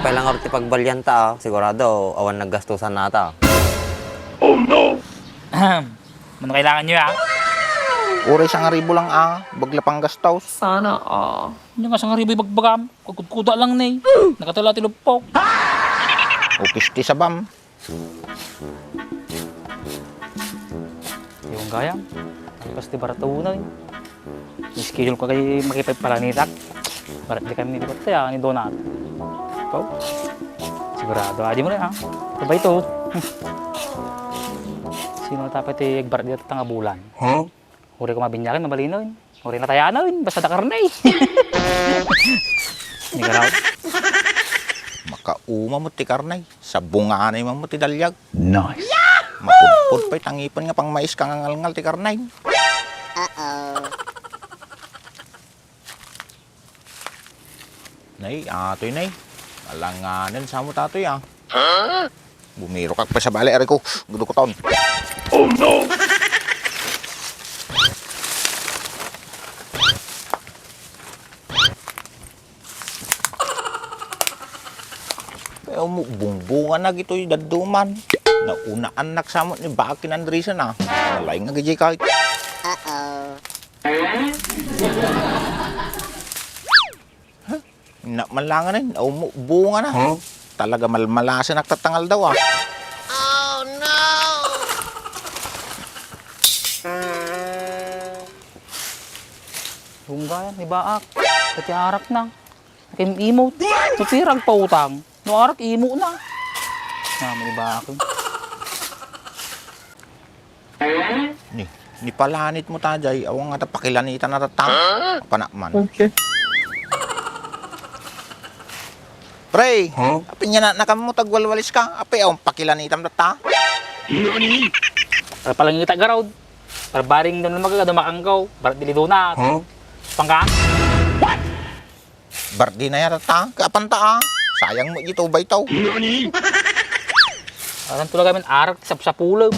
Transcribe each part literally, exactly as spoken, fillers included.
Pailangar ti pagbalianta, ah. Sigurado, awan naggastusan nata. Oh, no! Ahem. Mano kailangan nyo, ah? Uray sangaribu lang, ah. Bagla panggastos. Sana all. Ania nga sangaribu ibagbagam? Kudkuda lang ni. Nakatala ti luppok. Ukis ti sabam. Yung gayam. Agpas ti baratunan. Ni-schedule ko kay makipagpalanitak. Barat di kami ni Batay, ah, ni Donat. Ikaw? Sigurado, adi mo na, ha? Ito ba ito? Sino tapay ti agbarat di tanga bulan? Huh? Uri ko mabinyagan, mabalinoy. Uri na tayanan, basta da karne. Ni garaw. Makauma mo ti karne. Sabunganay man mo ti daliag. Nice. Mapudpod pay tangipan nga pangmais ka nga ngalngal ti karne. Uh-oh. Nay, atoy, nay. Alanganen, samo tatoy, ah. Huh? Bumirokak pay sa bale, aray ko. Gudukoton. Oh, no! Pero mo, bungbungan na gitoy dadduman. Naunaannak samo ni Baki Andresen, ah. Nalay nga gijay kahit. Uh-oh. Huh? Ina man langan, eh, naumo, bunga na. Huh? Talaga malmalasan ak tatangal daw, ah. Oh, no! Bunggayan, ni Baak. Pati arak na. Nakim-imot. Mapirag pautang. No arak, imo na. Na, ni Baak. Ni, ni palanit mo ta jay, awan nga ta pakilanitan na tatta. Huh? Apanak man. Okay. Pre, huh? Apin nga na, nakam mo tagwalwalis ka? Ape, awan pakilanitan tatta. Nani? Para palangita garod. Para baring doon na magagado makanggaw. Barat dili donut. Huh? Pangka? What? Bardi na yata ta, kapan ta, ah. Sayang mo ito, bay, tao. Nani? Asan to lagamin arak ti sapsapulem?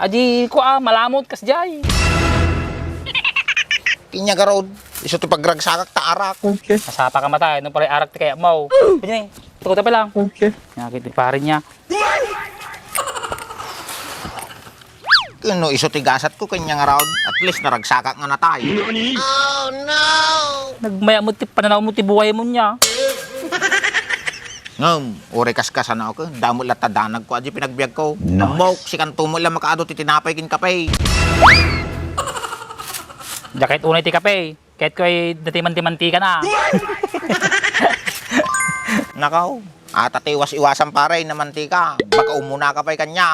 Adi ko, ah, malamot kas jay. Kinya garod, isu ti pagragsakak ta arak. Okay. Masapa ka matay, no, pare arak ti kaya mo. Pwede na eh. Ito ko tapay lang. Okay. Nakit ni pare niya. Ken no isu ti gasat ko ken niya nga raod, at least naragsakak nga natay. Nani? Oh, no! Nagmaya mo ti pananaw mo ti buhay mo niya. Ngem, uri kaskasano ko, damo latta danag ko adi pinagbiag ko. Nice. Mok, sikanto mo lang makaado ti tinapay ken kape. Jacket unay ti kape. Ket koy, dati manti-mantika na. Nakaw, ata ti iwas-iwasan, pare, na mantika. Baka umuna ka pa'y kanya.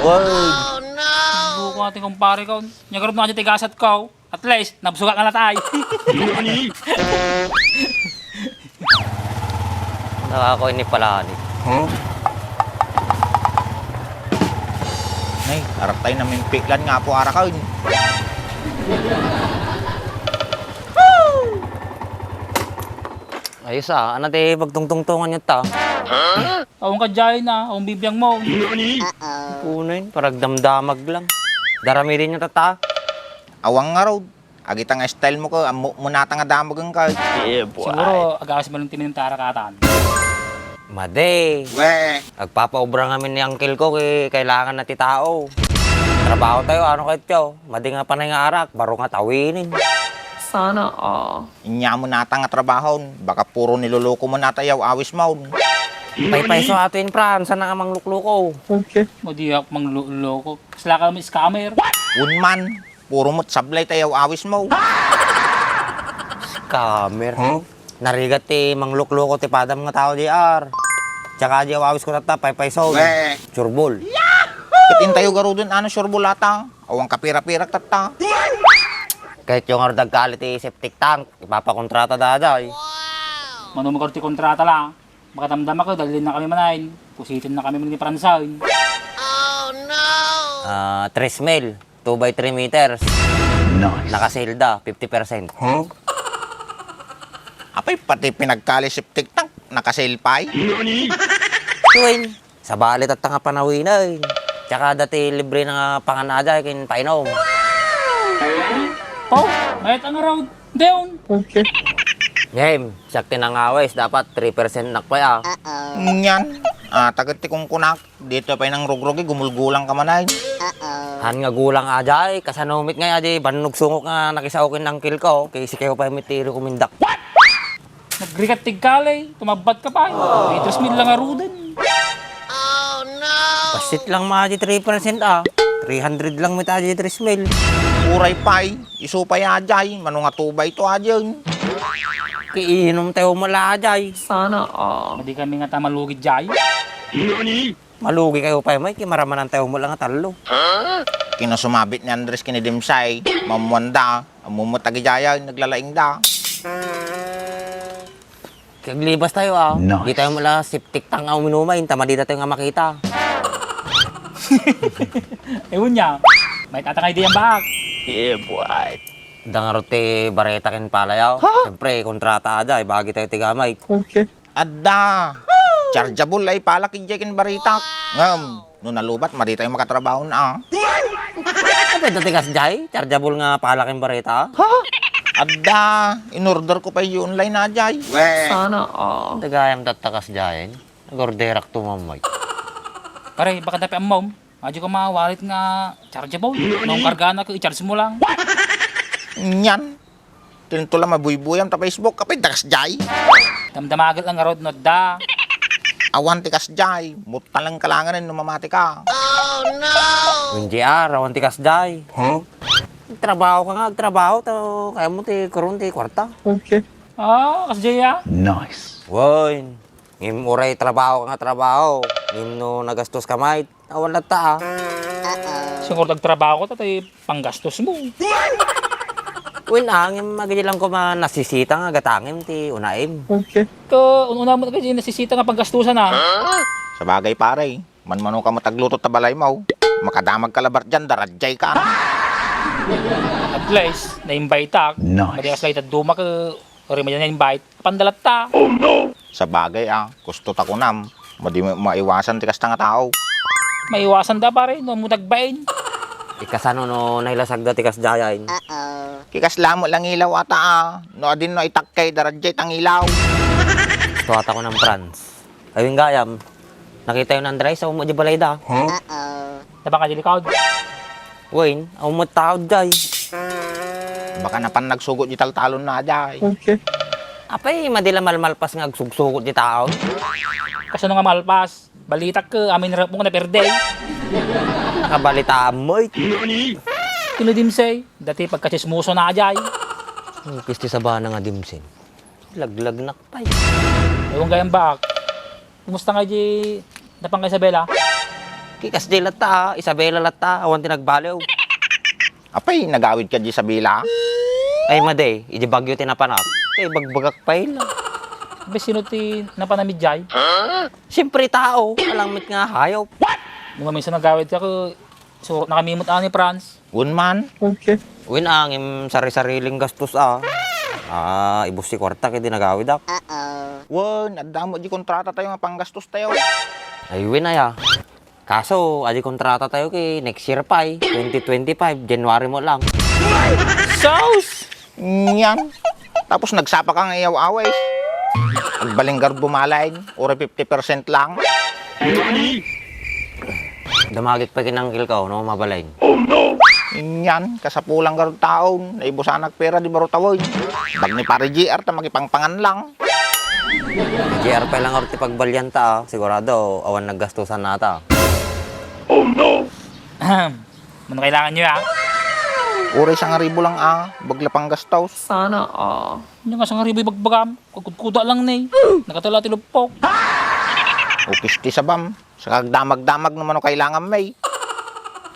Wow. Oh, no! Buko ati, kumpare ko. Nya garud no, adi ti gasat ko. At least, nabsuga nga latay. Nakakoy ni palani. Huh? Nay, arak tayo namimpiklan nga apo arakon. Ayos ah, ano ti pagtungtungtungan niyo ta? Awan ka dyan na, awan bibiang mo. Punin, parang damdamag lang. Daramidin niyo ta ta? Awang nga raw. Agita nga style mo ko, ammo mo nata nga damagen ka. Yeah, boy. Siguro, agawas mo lang timinintara katan. Madi. We. Agpapaobra ngamin ni uncle ko, kay kailangan na ti tao. Trabaho tayo, ano kayo? Madi nga panay nga arak, baro nga tawinin. Sana all. Inya mo nata nga trabahon, baka puro niloloko mo nata yaw awis mo. Paypayso ato in Fran, sana nga manglukloko. Okay. Madiak manglukloko. Kasla ka mo scammer. Unman. Puro mo't sablay tayo awis mo. Scammer. Huh? Narigat ti manglukloko ti padam nga tao, J R. Tsaka di awis ko tatta, paypayso. We. Surbol. Ket intayo garuden, ano, surbol ata? Awang kapira-pirak tatta. Kahit yung ardag kali ti septic tank, ipapakontrata daday. Mano mo ti kontrata la? Makadamdama ko, dalin na kami manain. Pusitin na kami ni Pransaw. Oh, no! Ah, tres mil. Two by three meters. Nice. Nakasilda, fifty percent. Huh? Apay, pati pinagkali septic tank, nakasilpay? Nani? Tuwin, sabali tatta nga panawinay. Tsaka dati libre na nga pangan aday, kin painom. Oh, mayat ang araw. Deon. Okay. Ngem, siak ti nangawis, dapat three percent nak pay, a. Nyan, a, taget ti kunkunak, ditoy pay nangrugrugi, gumulgulang ka manen. Han nga gulang a jay, kasano met ngay a di bannogsungo nga nakisao ken uncle ko, kay sikayo pay met ti rekomendak. Nagrigat ti kali, tumabbat ka pay. May tres mil lang a ruden. Bassit lang ma di three percent, a. Three hundred lang met a di tres mil. Uray pay, isu pay a jay, mano nga tubay to a jay. Kiinom tayo mula a jay. Sana all. Madi kami nga ta malugi jay. Malugi kayo pay, may kimaramanan tayo mula nga tallo. Kinasumabit ni Andres ken ni Dimsay, mammuanda, ammumot agijayan, naglalaingda. Kaglibas tayo, a. Nice. Di tayo mula septic tank a uminuma, inta madi tayo nga makita. Ewan niya. May tatangay di yan baak. Yeah, boy. Dangarot ti bareta ken palayaw. Ha? Siyempre, kontrata ada, ibagi tayo ti gamay. Okay. Adda. Chargeable ay palak idiay ken bareta. Ngem, no nalubat, madi tayo makatrabaho na, a. Ano dati kas jay? Chargeable nga palak ken bareta? Ha? Adda. In-order ko pay online a jay. Sana all. Tagayam tattakas jay. Nag-orderak tumamay. Pare, baka dapat ammom. Adyo ka mawalit nga chargeable. Nung kargana ko, i-charge mo lang. Nyan. Tinto lang mabuybuyam ta Facebook, kapay dakas jay. Damdamaget lang ngarud no adda. Awan ti kas jay, mutta lang kalangan no mamati ka. Wen J R, awan ti kas jay. Huh? Trabaho ka nga, trabaho, to, kaya mo ti kurun ti kwarta. Okay. Ah, kas jay, a? Nice. Wen, ngem uray trabaho ka nga trabaho, ngem no nagastos ka may, awan latta, a. Siguro nagtrabaho ko, tatay, panggastos mo. Wen, a, ngem agidi lang ko man nasisita nga gatangem ti unaem. Okay. Ko, un-una mo kadi nasisita nga panggastusan, a. Sabagay, pare, manmano ka met agluto ta balay mo. Makadamag ka labat diyan, darajay ka. At least, na-invite ak. Nice. Madi kas lay ta duma ka, uri mo diyan na-invite. Pandalat ta. Oh, no! Sabagay, a, kusto ta kunam. Madi ma-, maiwasan ti kasta nga tao. Maiwasan da, pare, no, mo nagbain. Ikasano no nailasag da ti kas jayain? Kikas lamo lang ilaw ata, a. No, adin no itakkay, darajay tangilaw. Gusto ata ko ng Franz. Ay, wen gayam. Nakita yun, Andres, sa umot di balay da. Huh? Tabang ka di likod. Wen, umot tao, jay. Baka napan nagsugot di taltalon na, jay. Okay. Apay, madi la malmalpas nga agsugsugot di tao. Kasano nga malpas? Balitak ka, amin rep mo nga naperde. Nakabalitaan mo, eh. Kuno dimsay, dati pagkachismoso na, jay. Hmm, kisti sabana nga dimsay. Laglag nakpay. Ewan gayam baak. Kumusta nga di napang ka Isabela? Kikas di latta, a. Isabela latta, awan ti nagbaliw. Apay, nagawid ka di Isabela? Ay, madi, idi bagyo ti napanak. Kay bagbagak pay la. Be, sino ti napanamid jay? Siyempre, tao. Alang met nga hayop. Nung maminsan nagawid ka, ko, so, nakamimot ani, Franz. Wen man. Okay. Wen, a, ngem sari-sariling gastos, a. A, ibus ti kuarta ket di nagawidak. Wen, adda mo di kontrata tayo nga panggastos tayo. Ay, wen, aya. Kaso, adi kontrata tayo ket next year pay, twenty twenty-five, January mo lang. Sus! Nyan. Tapos nagsapa ka nga iyaw-awis. Agbaling garud bumalain, uri fifty percent lang. Damagik pa kinanggil ka, no, mabalain. Nyan, kasapulan garud taon, naibusanak pera di baro tawen. Bag ni Pare J R ta makipangpangan lang. J R pa lang ti pagbalian ta, a. Sigurado, awan naggastusan nata. Ahem. Mano kailangan nyo, a? Uray sangaribo lang, a. Bagla panggastos. Sana all. Nya nga sangaribo ibagbagam. Kudkuda lang, ne. Nakatala ti lupok. Ukis ti sabam. Sakag damag-damag no mano kailangan, may.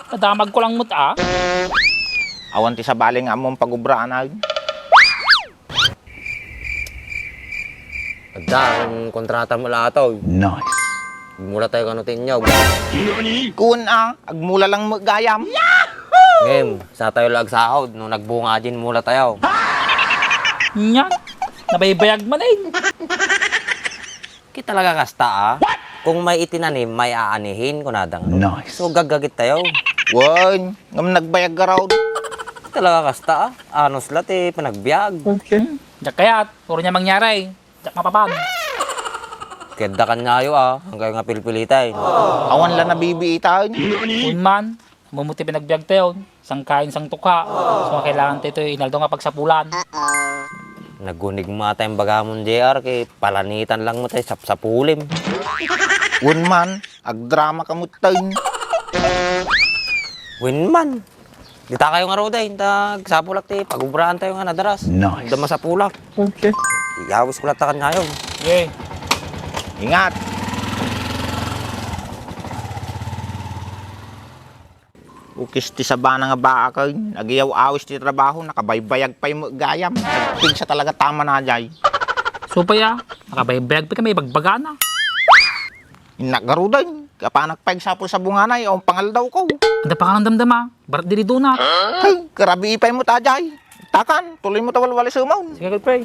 Kadamag ko lang met, a. Awan ti sabali nga ammom pagubraan, a. Adda, ang kontrata mo la, atoy. Nice. Agmula tayo kano ti inyog. Kun, a, agmula lang mo gayam. Ngem, sa tayo la agsahod, no nagbunga din mula tayo. Nya, nabaybayag man, eh. Ki talaga kasta, a? Kung may itinanim, may aanihin, kunadang. Nice. So, gaggagit tayo. Wen, ngem nagbayag garud. Ki talaga kasta, a? Anos la ti panagbiag. Okay. Diak kayat, puro nia mangyari. Diak mapapan. Ket adda kaniayo a, haankayo nga pilpiliten. Awan la nabibiitan. Wen man, ammom ti panagbiagtayo, sangkayo, sangtukha. So, kailangan tayo iti inaldaw nga pagsapulan. Naguneg met ti imbagamon, J R, ket palanitan lang met ti sapsapulim. Wen man, agdrama ka met tayo. Wen man. Ditakayo ngaruden, ta agsapulak ti pagubraantayo nga nadaras. Nice. Adda masapulak. Okay. Iyawisko latta kaniayo. Sige. Ingat. Ukis ti sabana nga baak, agiyaw-awis ti trabaho, nakabaybayag pay met gayam. Nagpigsa talaga ta manay. Supay a, nakabaybayag pay ket maibagbagana. Innak ngaruden, apanak pay agsapul sa bungana, awan pangaldawko. Adda pay kano damdama, barat diri donut. Ay, karabii pay met a jay. Takan, tuloymo ta walwalisemon. Sige, good pay.